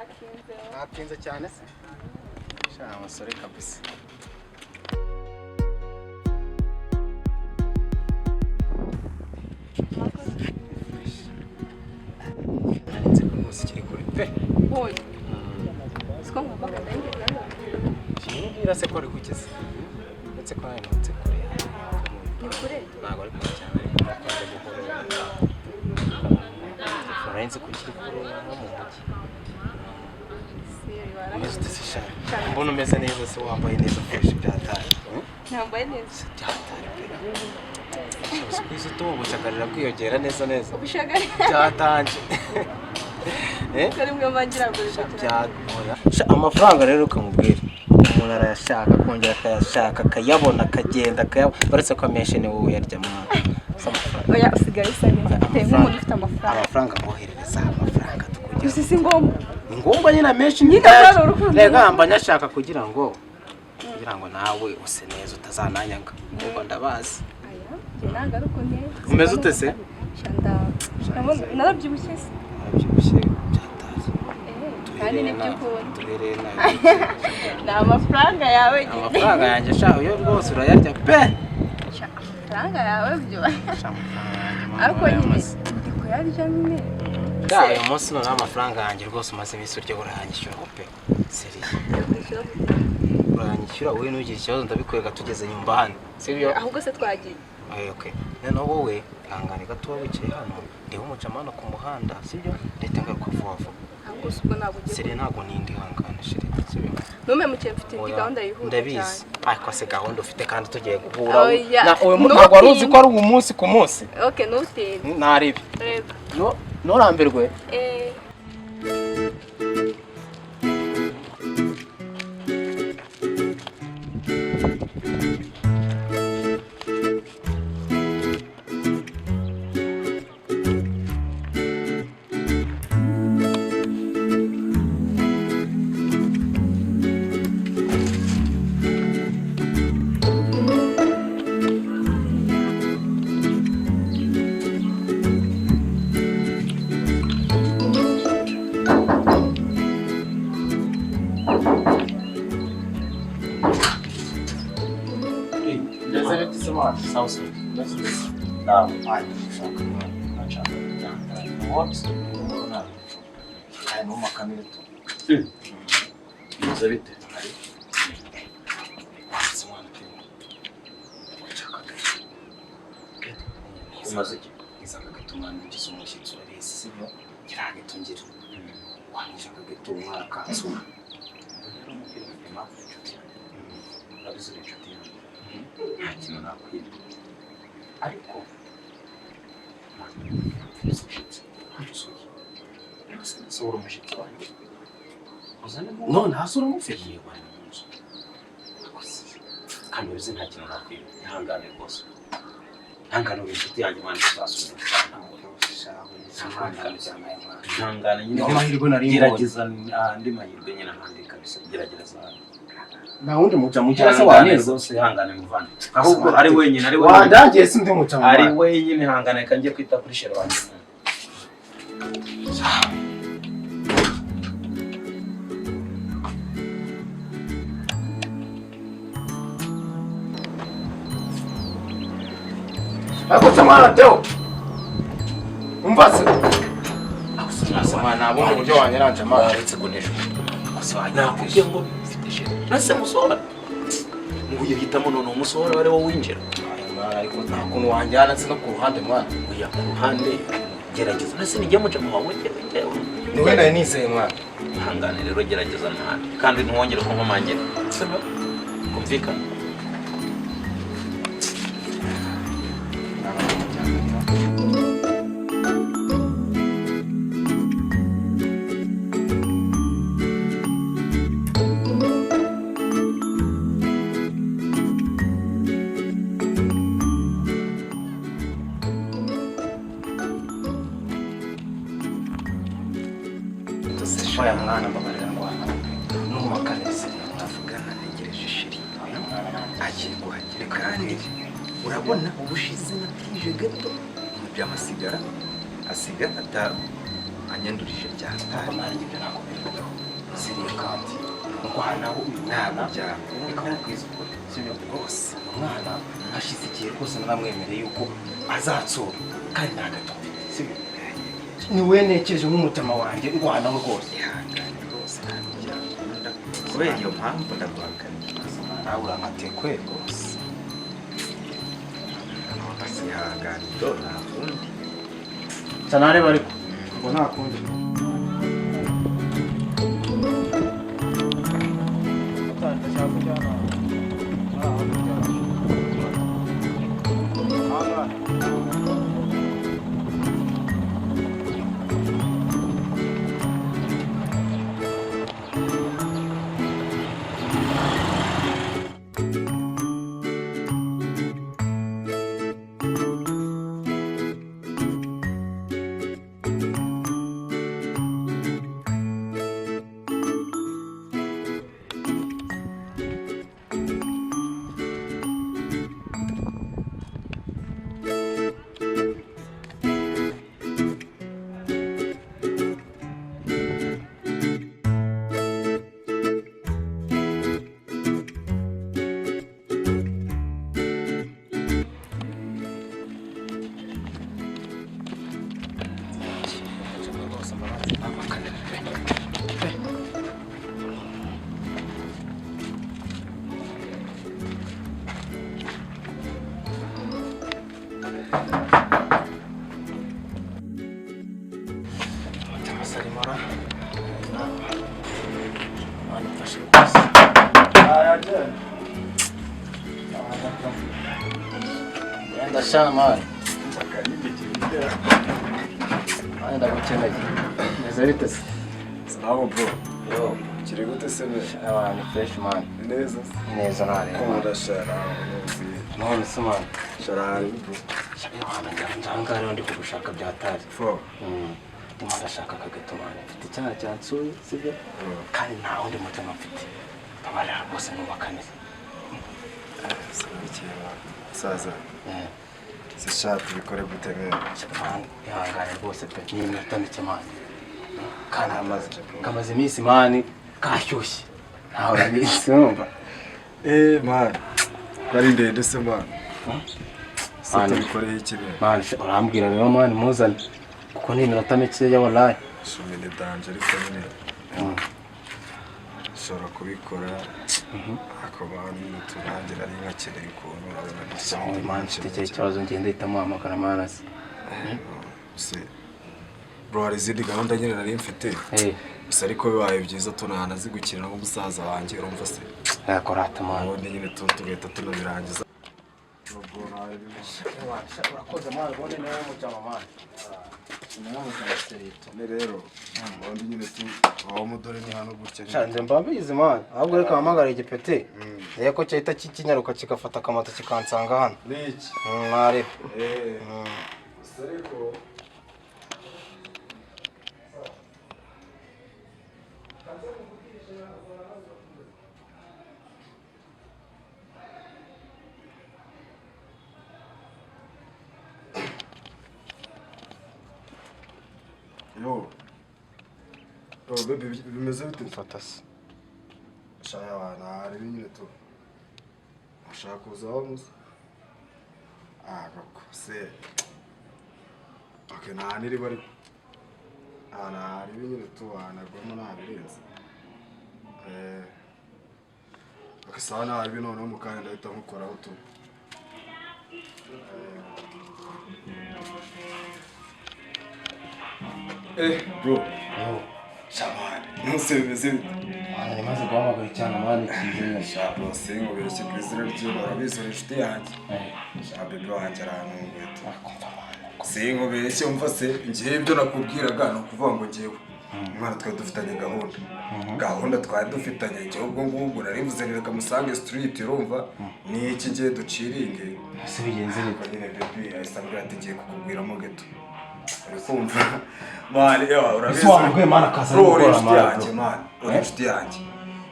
Watinze. Natinze cyane se? Sha musore kabisa. Nzi ko rwose kiri kure pe. Oya. Siko ngomba ndengera. Kimbwira se ko ari kugeze. Ndetse ko nawe nutse kure. Ni kure. Ntabwo ari kure cyane ariko nakunze guhora. Nari nzi ko kiri kure nko mu mujyi. Umeze ute se sha? Mbona umeze neza se, wambaye neza fresh byataye. Nambaye neza. Byataye pe. Uzi utuma ubushagarira bwiyongera neza neza. Ubushagari. Byatanje. Eh? Kari mwe mangira ngo Byagora. Sha amafaranga rero ukamubwira. Umuntu arayashaka akongera akayashaka akayabona akagenda akayabona. Uretse ko amenshi ni wowe uyarya mwana. Si amafaranga. Oya, usigaye usa neza. Uteye nk'umuntu ufite amafaranga. Amafaranga mwoherereza amafaranga tukugira. Gusa si ngombwa. Ni ngombwa nyine amenshi Nyine ntayarya. kubera urukundo. Rega mba nyashaka kugira ngo nawe use neza utazananyanga. Ubwo ndabazi. Aya, njye ntabwo ari uko nteye. Umeze ute se? Sha narabyibushye se. Arabyibushye byataye. Eh, kandi nibyo ukunda. Duhereye nawe. Ni amafaranga yawe nyine. Amafaranga yanjye sha uyo rwose urayarya pe. Sha, amafaranga yawe byo. Sha amafaranga yanjye mama Ariko nyine urayamaze. ndi kuyarya nyine. Sha uyu munsi noneho amafaranga yanjye rwose umaze iminsi urya urayanyishyura pe. Seriye. Urayanyishyura wowe ntugire ikibazo ndabikwereka tugeze nyumba hano. Sibyo? Ahubwo se twagiye. Okay, okay. Noneho wowe ihangane gato wowe wicaye hano ndebe umujamano ku muhanda sibyo? Ndahita ngaruka vuba vuba. Ahubwo se ubwo ntabwo ugiye. Seriye ntabwo nindi ihangane shiri sibyo? Ntumemukiye, mfite indi Oya, gahunda yihuta ndabizi cyane. Ariko se gahunda ufite kandi tugiye guhura. Oya, Na uyu ntabwo wari uzi ko ari uyu munsi ku munsi. Okay, ntutinde. Ntaribi. Reba. No, nturambirwe. Eh. Ndetse bite se mwana? Sawa sawa. Ndetse nawe ari gushaka mwana nshaka what? Aya ni makamera tu. Bimeze bite? Se mwana pe. Nshaka gato. Umaze iki? Nizaka gato mwana ugize umushyitsi urabizi sibyo? Kiriya gato ngira. Wanyisha gato umwana kansura. Impamvu inshuti yanjye urabizi uri inshuti yanjye nta kintu nakwima ariko mfite umushyitsi nsuye nsohora umushyitsi wanjye uzane mu None hasi uramufite? yego ari mu nzu kandi ubizi nta kintu nakwima ihangane rwose ihangane uri inshuti yanjye mwana tuzasubira ihangane nyine Niyo mahirwe nari mbonye. gerageza andi mahirwe nyine ahandi kabisa gerageza ahandi Nta wundi muja mugira se ihangane waneza. rwose ihangane muvane ahubwo ari wenyine ari wenyine Wandangiye si ndi muja mu ari mwana. wenyine ihangane reka njye kwita kuri shere wanjye. Ariko se mwana Theo. Umva se. Se mwana nta bundi buryo wanyeranje mwana. Waretse kunesha umutwe nakubwiye ngo mfite shere nase musohora nguye hitamo none umusohora wari wowe winjira. Aya mwana ariko nta kuntu wanjyana se no ku ruhande mwana. Oya ku ruhande gerageza nase nijye muca mu wawe njyewe njyewe. Niwe nari nizeye mwana. Ihangane rero gerageza n'ahandi kandi ntiwongere kunkomangira sibyo kumvikana. Oya mwana mbabarira ndwana. Numakane se. Tuvugana ntegereje sheri agiye kuhagera kandi urabona ubushize natije gato umujama asigara asiga anyandurije bya hatari. Mwana ibyo ntabwo bibaho. Ndwanaho uyu mwana. Ntabwo Reka mubwize ukuri, sibyo rwose. Umwana hashize igihe rwose naramwemereye yuko azatsura kandi nta gato mfite, sibyo? Ni we ntekereje nk'umutima wanjye, ndwanaho rwose. Ihangane rwose, ntabwo byakunda kubera iyo mpamvu ndaguhakaniye. Nawe urankatiye kweli. Rwose ihangane bro, nta kundi. Sanareba ariko ngo nta kundi. Ndashama mani, ndagukeneye. Meze bite se? Salamu bro. Yo. Kiri gute se be? Ni fresh man. Ni neza se? Ni neza ntareba. Ko ndashara uzi. None se man. Shara bro. Njanga rero ndi kugushaka byatari. Fo. Ndimo ndashaka akagato man. Mfite icyaha cyansuye, sibyo? Kandi nta wundi mutima mfite. Tabarira rwose nubakanire. Saza. Se shati bikore gute mwe? Man, ihangane rwose pe. Ni iminota mike man. Kandi kamaze iminsi man kashyushye. Ntawe urabizi urumva. Man. Ko ari ndende se man. Se tubikoreye iki mwe? Man, urambwira rero man muzane. Kuko ni iminota mike ya wallahi. Shumi ni danger ariko nyine. Ushobora kubikora. Ako bantu turangira ari nkakeneye ukuntu urabona. Man, mfite icyo kibazo ngenda ahita muhamagara man se. Se bro, hari izindi gahunda nyine nari mfite. Gusa ariko bibaye byiza tunanazigukira n'umusaza wanjye urumva se. Yakora man. Ubundi nyine tugahita tunabirangiza. Urakoze man, ubundi niwe mujama man. Ne rero ubundi nyine tu aho mudore ni hano gutya. Shanze mbabizi man, ahubwo reka mpamagare igipete. Rero ko cyahita kikinyaruka kigafata akamoto kikansanga hano. Niki? Mwari. Gusa ariko Yo. Oh baby, bimeze bite? Mfata se. Shaya wana, hari nyine tu. Ashaka kuza aho musa. Ah, koko se. Okay, nta niri bari. Ah, nta hari nyine tu anagwamo nta birenze. Okay, sawa nta hari noneho mu kanya ndahita nkukoraho tu. Bro. Yo. Shamani. Nuse bimeze bite? Mwana nimaze guhamagara icyana mwana ikize. Sha bro, sinkubeshye ku izina ry'Imana urabizi uri inshuti yanjye. Sha bebe wanjye arantunguye tu. Sinkubeshye umva se, njyewe ibyo nakubwiraga ni ukuvuga ngo njyewe. Umwana twari dufitanye gahunda. Gahunda twari dufitanye njyewe ubwo ngubwo nari mvuze reka musange street urumva ni iki ngiye duciringe. Ese bigenze bite? Nyine baby yahise ambwira ati ngiye kukubwiramo geto. Uri kumva? Man, ewa urabizi. Ese wamubwiye man akaza Bro, uri gukora inshuti man, yanjye bro. man, uri inshuti yanjye.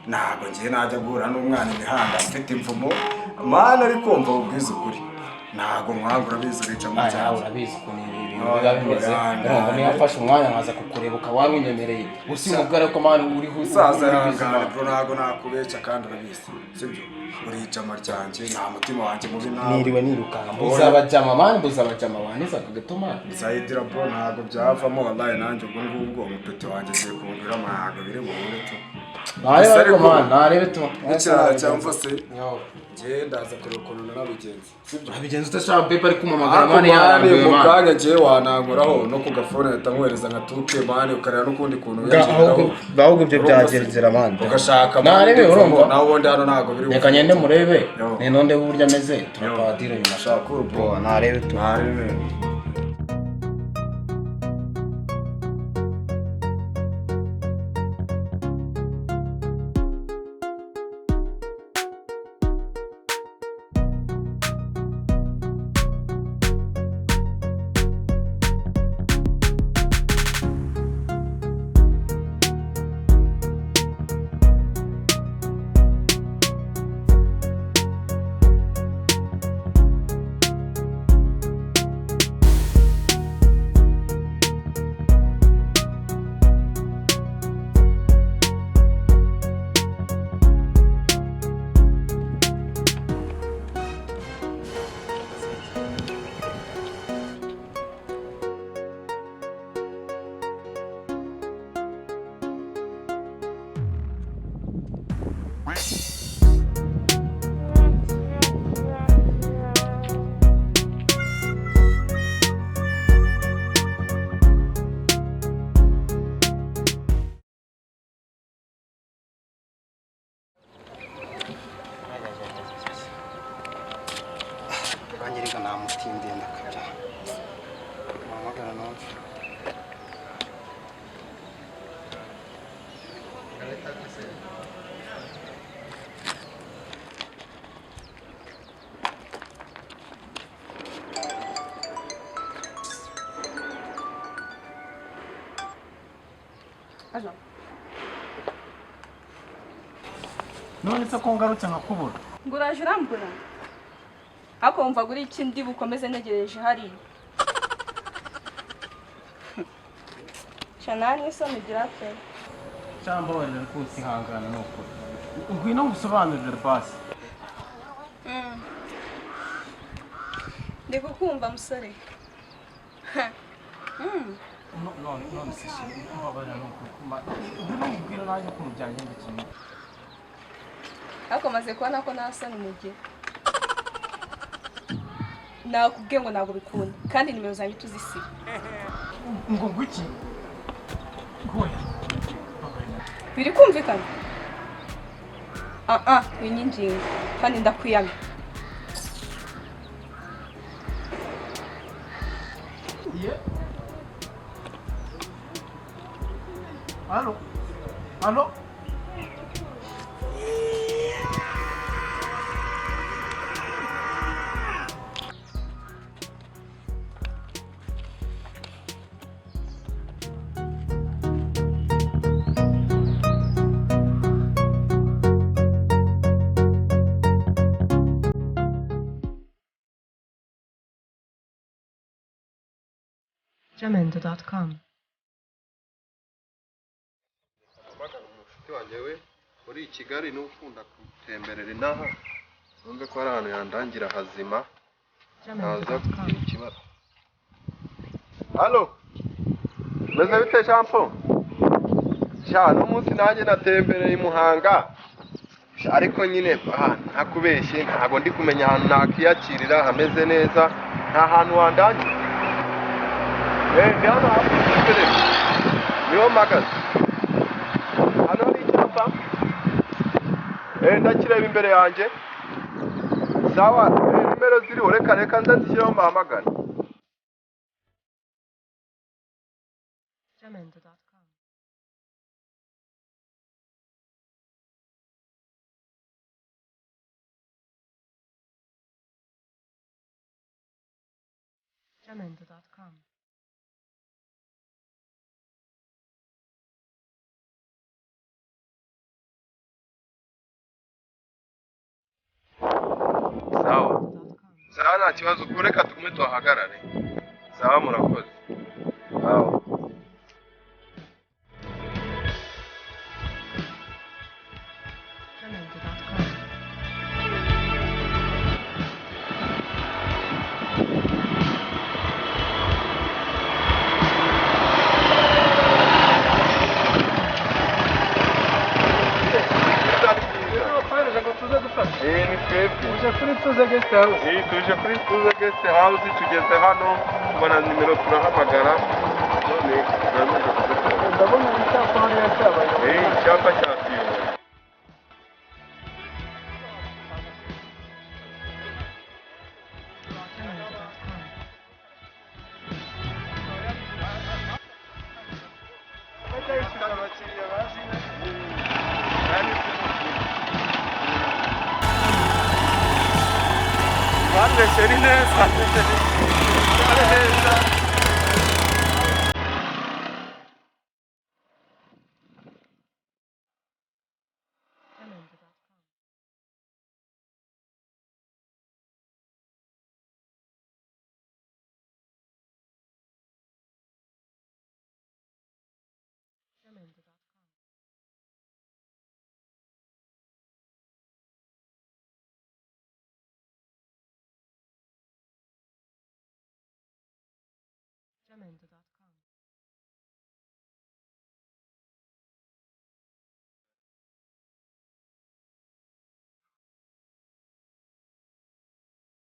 Ntabwo ngiye najya guhura n'umwana imihanda mfite imvumo. Man ariko mva ubwiza ukuri. Ntago mwanga urabizi urica mu nawe cyanjye. Urabizi ukuntu ibi bintu biba bimeze. Urumva niba mfashe umwanya nkaza kukureba ukaba warunyemereye usimubwira ko mani uriho. Musaza yangane bro, ntago nakubeshya kandi urabizi sibyo, urica amaryanjye nta mutima wanjye mubi nawe. Niriwe nirukanka mbuza abajama mani, mbuza abajama baniza ku gato mani. Sayidira bro, ntago byavamo wallahi. Nanjye ubwo ngubwo umupeti wanjye agiye kumbwira ntago biri buhure tu. Narebe ariko mani, narebe tu. N'ikirara cyangwa se Yo. njye ndaza kureba ukuntu nanabigenza sibyo. Urabigenza udashaka pepe ari kumamagara Ariko mani mani yarambiwe mu mani. kanya njyewe wanankoraho no ku gafone ahita nkohereza nka tuke mani, ukareba n'ukundi kuntu wiyongeraho. Ahubwo ibyo Urumva se? byagenzera mani. Ugashaka Narebe urumva. nawe ubundi hano ntago biri Reka ngende murebe. Yo. Ni nonde uburyo ameze turapadira nyuma. Shaka urupo. Narebe tu. Narebe. Banyereka namutindiye ndakabya. Muhamagara numve. None se ko ngarutse nkakubura? Ngo uraje urambura ariko wumva uri iki ndi bukomeze ntegereje hariya shana n'isoni ugira pe. Cyangwa mbabarira rwose, ihangana ni ukuri, ngwino ngusobanurire basi. Ndi kukumva musore. None none se sheri, mbabarira ni ukuri, ngwino nkubwire nanjye ukuntu byangendekeye. Ariko maze kubona ko nta soni mugira. Nakubwiye ngo ntabwo bikunda kandi nimero zanjye tuzisiba. Ngo ngwiki? Goya, mbabarira. Biri kumvikana ah ah, winyinginga kandi ndakwiyamye. Ye. Allo? Allo? Jamendo.com. Hamagara umushuti wanjye we uri i Kigali niwe ukunda gutemberera inaha, numve ko hari ahantu yandangira hazima ntaza kugira ikibazo. Halo, meze bite Jean Paul? Sha n'umunsi nanjye natembereye i Muhanga. Sha, ariko nyine aha ntakubeshye ntabwo ndi kumenya ahantu nakiyakirira hameze neza, nta hantu wandangira. Ndi hano hafi y'Iperereza niho mpagaze. Hano hari icyapa. Ndakireba imbere yanjye. Sawa, nimero ziriho reka reka nze nzishyireho mbahamagare. Jamendo.com. Jamendo.com. Sawa. Sawa. Nta kibazo, reka tugume tuhahagarare. Sawa, murakoze. Sawa. Jamendo.com. Ni twebwe. Tuje kuri Tuze Guest House. Tuje kuri Tuze Guest House, tugeze hano tubona nimero turahamagara, none turamaze kudukora. Ndabona icyapa hariya cyabaye. Icyapa cyatuyoboye. Jamendo.com. Bambeshe ni neza. Ni neza. Jamendo.com. Jamendo.com. Jamendo.com.